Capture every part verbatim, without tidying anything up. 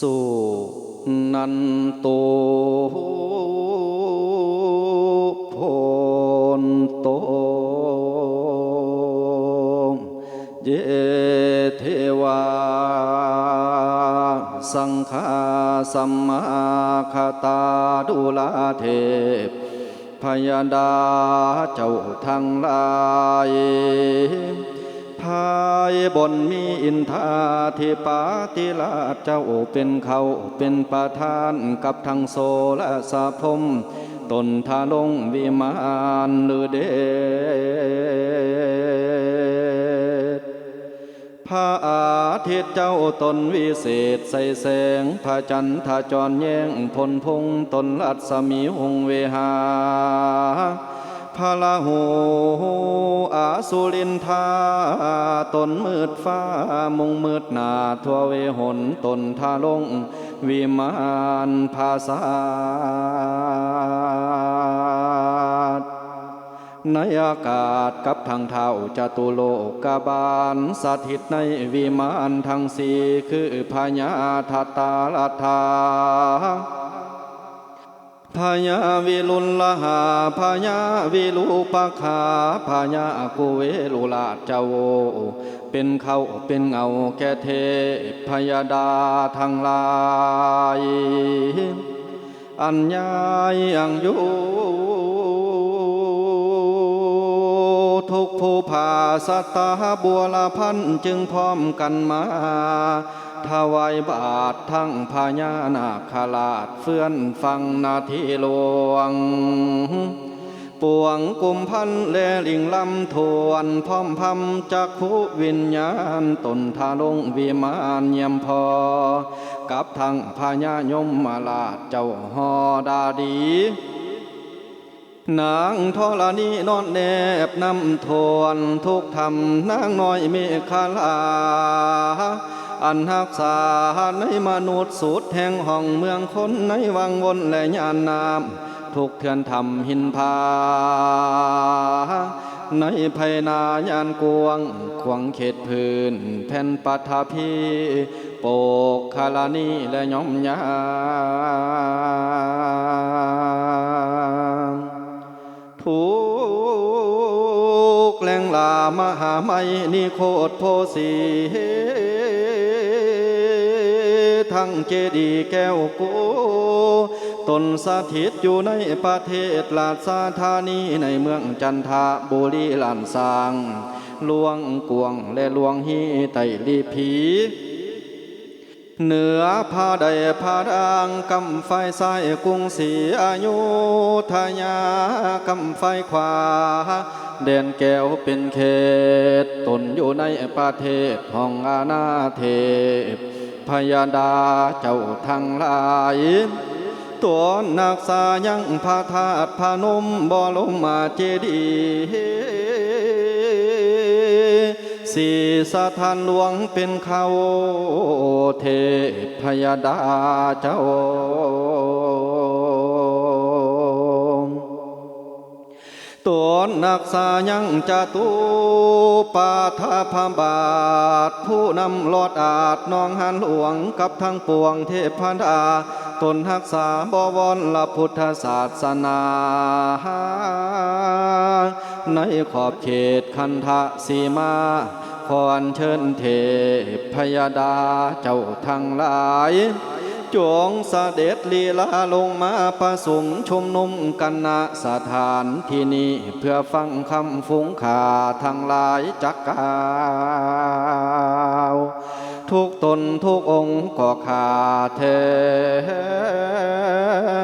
สุนันโต โพนโต เย เทวา สังฆา สัมมาคตา ดูราเทพ พยดาเจ้าทั้งหลาย ภายบนมีอินทาธิปาติราชเจ้าเป็นเขาเป็นประธานกับทั้งโสรสพรหม ตนทาลงวิมานฤเดช พระอาทิตย์เจ้าตนวิเศษใสแสง พระจันทร์ทจรแย้งพลพุงตนรัศมีหงเวหา พระราหูอาสุรินทา ตนมืดฟ้ามุงมืดหนาทั่วเวหน ตนทาลงวิมานผาสาท ในอากาศกับทางเท้าจตุโลกบาล สถิตในวิมานทั้งสี่คือพญาทัตตารัตถา พญาวิรุลหา พญาวิรูปคา พญากุเวรุราชเจ้า เป็นเขาเป็นเงาแก่เทพยดาทั้งหลาย อันยายยังอยู่ ทุกผู้พาสัตตาบัวละพันจึงพร้อมกันมา ถวายบาตรทั้งพญานาคราชเฟื่อนฟังนาทีหลวง ปวงกุมพันและลิงลำทวนพร้อมพำจักขุวิญญาณตนทาลงวิมานเยี่ยมพอ กับทั้งพญายมมาราชเจ้าหอดาดี นางธรณีนอนแนบนำทวนทุกธรรมนางน้อยเมขลา อันฮักษาในมนุษย์สุดแห่งห้องเมืองคนในวังวนและยานน้ำ ทุกเทือนธรรมหินผา ในไพนายานกวางขวางเขตพื้นแผ่นปัทภี โปกคารณีและย่อมยาม ทุกแหล่งลามหาไมยนิโคตโพสี ทั้งเจดีย์แก้วกู ตนสถิตอยู่ในประเทศราชธานีในเมืองจันทบุรีล้านสร้าง หลวงกวางและหลวงฮีไตรลีพี เหนือผาใดผาด่างกำไฟซ้ายกรุงศรีอยุธยากำไฟขวา แดนแก้วเป็นเขตตนอยู่ในประเทศห้องอาณาเทพ พญาดาเจ้าทั้งหลาย ตัวนักษายังพระธาตุพนมบรมเจดีย์ สีสถานหลวงเป็นเขาเทพพญาดาเจ้า ตนนักษายังจตุปาทพบาท ผู้นำลอดอาดน้องหันหลวงกับทั้งปวงเทพดา ตนฮักษาบวรพุทธศาสนา ในขอบเขตคันธสีมา ขออัญเชิญเทพพญาดาเจ้าทั้งหลาย จงเสด็จลีลาลงมาประสุมชุมนุมกัน ณ สถานที่นี้ เพื่อฟังคำฝูงข้าทั้งหลายจักกล่าว ทุกตนทุกองค์ก็ข้าแท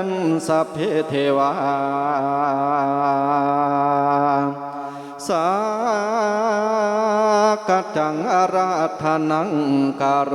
น สัพเพเทวา สักกัจจังอาราธนังกโร